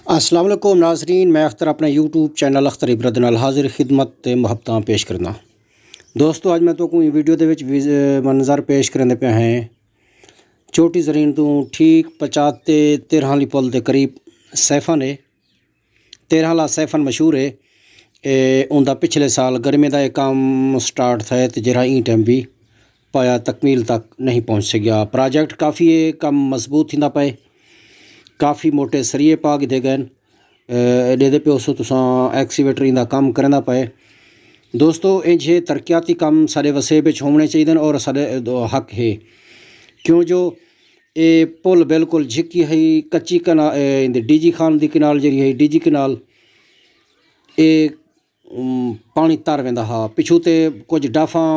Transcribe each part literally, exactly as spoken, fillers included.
السلام علیکم ناظرین، میں اختر اپݨے یوٹیوب چینل اختر عبرت نال حاضر خدمت تے محبتاں پیش کرنا۔ دوستو، اڄ میں تہاکوں ایں ویڈیو دے وچ وز-، منظر پیش کریندے پئے ہیں۔ چوٹی زرین توں ٹھیک پچاتے تیرہ والی پل دے قریب سیفن ہے۔ تیرہ والا سیفن مشہور ہے۔ اے اوندا پچھلے سال گرمی دا اے کم سٹارٹ تھئے تے جیرھا ایں ٹائم بھی پایا تکمیل تک نہیں پہنچ سڳیا۔ پراجیکٹ کافی ہے، کم مضبوط تھیندا پئے، کافی موٹے سریے پا گھدے ڳئن۔ اے ݙیہدے پئے ہوسو تساں، ایکسیویٹر ایندا کم کریندا پئے۔ دوستو، انج ہے ترقیاتی کم ساݙے وسیب وچ ہووݨے چاہیدن اور ساݙے حق ہے، کیوں جو اے پل بالکل جھکی ہئی، کچی کنا-، اے ایندے ڈی جی خان دی کنال جیڑھی ہئی، ڈی جی کنال، اے، ام، پاݨی تر ویندا ہا۔ پچھوں تے کجھ ڈافاں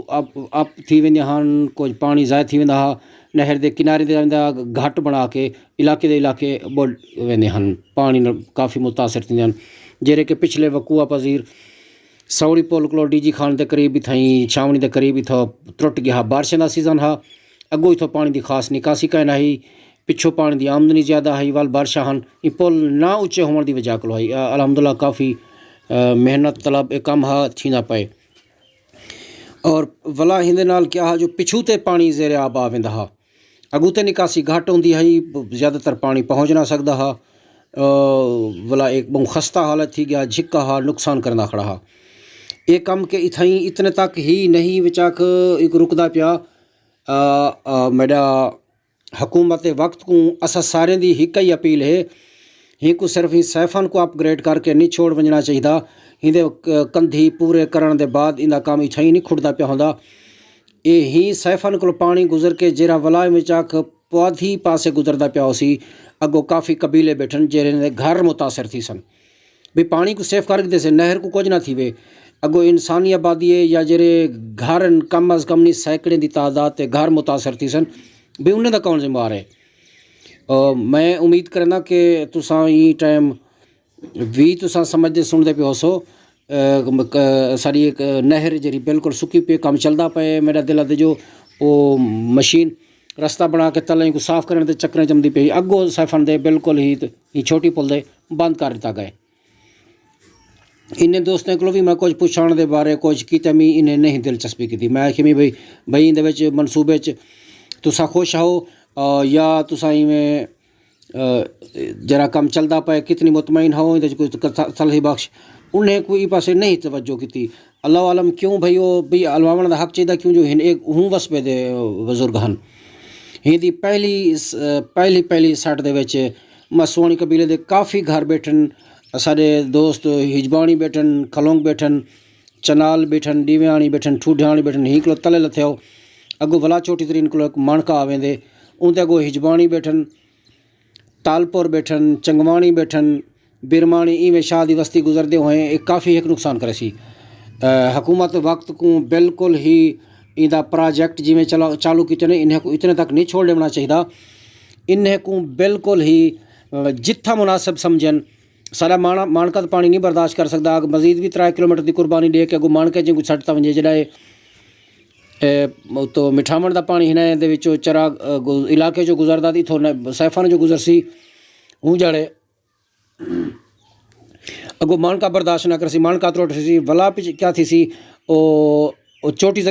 اپ، اپ تھی ویندیاں ہن، کجھ پاݨی ضائع تھی ویندا ہا، نہر دے کنارے تے ویندا، گھٹ بݨا کے علاقے دے علاقے ٻݙ ویندے ہن، پاݨی نال کافی متاثر تھیندے ہن، جیڑھے کہ پچھلے وقوع پذیر سوڑی پل کولو ڈی جی خان دے قریب اتھائیں چھاوݨی دے قریب اتھاں ترٹ ڳیا ہا۔ بارشاں دا سیزن ہا، اڳوں اتھاں پاݨی دی خاص نکاسی کائنا ہئی، پچھوں پاݨی دی آمدنی زیادہ ہئی، ول بارشاں ہن، ایں پل نہ اچے ہووݨ دی وجہ کولو ہئی۔ آ، الحمدللہ کافی، آ، محنت طلب اے کم ہا، تھیندا پئے۔ اور ولا ایندے نال کیا ہا جو پچھوں تے پاݨی زیر آب آ ویندا ہا، اڳوں تے نکاسی گھٹ ہوندی ہئی، زیادہ تر پاݨی پہنچ نہ سڳدا ہا۔ آ، ولا ایک ٻہوں خستہ حالت تھی ڳیا، جھکا ہا، نقصان کریندا کھڑا ہا۔ اے کم کہ اتھائیں اتنے تک ہی نہیں وچاک ایک رکدا پیا۔ آ، آ، میݙا حکومت وقت کوں اساں ساریں دی ہک ہی اپیل ہے، ہی کوں صرف ہی سیفن کوں اپ گریڈ کر کے نہیں چھوڑ ونڄݨا چاہیدا۔ ہیندے ک-، کندھی پورے کرݨ دے بعد ایندا کم اتھائیں نہیں کھڑدا پیا ہوندا۔ اے ہی سیفن کولو پاݨی گزر کے جیرھا ولا وچاک پوادھی پاسے گزردا پیا ہوسی، اڳوں کافی قبیلے ٻیٹھن جیرھے دے گھر متاثر تھیسن۔ بھی پاݨی کوں سیف کر گھدے سے، نہر کوں کجھ نہ تھیوے۔ اڳوں انسانی آبادی ہے یا جیرھے گھر ہن، کم از کم نہیں سینکڑیں دی تعداد تے گھر متاثر تھیسن، بھی انہیں دا کون ذمہ وار ہے؟ آ، میں امید کریندا کہ تساں ایں ٹائم وی تساں سمجھدے سݨدے پئے ہوسو۔ آ، م-، ک-، ساݙی ہک نہر جیڑھی بالکل سکی پئی، کم چلدا پئے۔ میݙا دل آہدے جو او مشین رستہ بݨا کے تلے کوں صاف کرݨ دے چکریں چمدی پئی۔ اڳوں سیفن دے بالکل ہی ت-، ہی چھوٹی پل دے بند کر ݙتا ڳئے۔ انہیں دوستیں کولو وی میں کجھ پچھݨ دے بارے کجھ کیتے، می انہیں نہیں دلچسپی کیتی۔ میں آکھیا می بھئی، بھئی ایندے وچ منصوبے وچ تساں خوش ہو، آ، یا تساں ایویں، آ، جیڑھا کم چلدا پئے، کتنی مطمئن ہو، ایندے وچ کوئی ت-، تسلی بخش؟ انہیں کوئی ایں پاسے نہیں توجہ کیتی۔ اللہ عالم کیوں بھئی او بھئی الواوݨ دا حق چاہیدا، کیوں جو ہن ایک ہوں وسبے دے بزرگ ہن۔ ہیندی پہلی س-، پہلی، پہلی سٹ دے وچ مسواݨی قبیلے دے کافی گھر ٻیٹھن، اساݙے دوست ہجباݨی ٻیٹھن، کھلونگ ٻیٹھن، چنال ٻیٹھن، ݙیویاݨی ٻیٹھن، ٹھوڈھیاݨی ٻیٹھن، ہی کولو تلے لتھے ہو۔ اڳوں ولا چوٹی ترین کولو ہک ماݨکا آ ویندے، اوندے اڳوں ہجباݨی ٻیٹھن، تالپور ٻیٹھن، چنگواݨی ٻیٹھن، برماݨی، ایویں شاہ دی وستی گزردے ہوئیں اے کافی ہک نقصان کریسی۔ آ، حکومت وقت کوں بالکل ہی ایندا پراجیکٹ جیویں چلا-، چالو کیتے نے، انہیں کوں اتنے تک نہیں چھوڑ ݙیوݨا چاہیدا۔ انہیں کوں بالکل ہی، آ، جتھاں مناسب سمجھن۔ سارا ماݨ-، ماݨکا تاں پاݨی نہیں برداشت کر سڳدا، اڳ مزید وی ترائے کلومیٹر دی قربانی ݙے کے اڳوں ماݨکے جیکوں سٹ تاں ونڄے، جیڑھا اے، اے اتوں مٹھاوݨ دا پاݨی ہن، ایندے وچوں چرا، آ، گز-، علاقے چوں گزردا تے اتھوں نہ-، سیفن چوں گزرسی، اوں جیڑھے اڳوں ماݨکا برداشت نہ کرسی، ماݨکا ترٹ تھیسی، ولا پچ کیا تھیسی، او، او چوٹی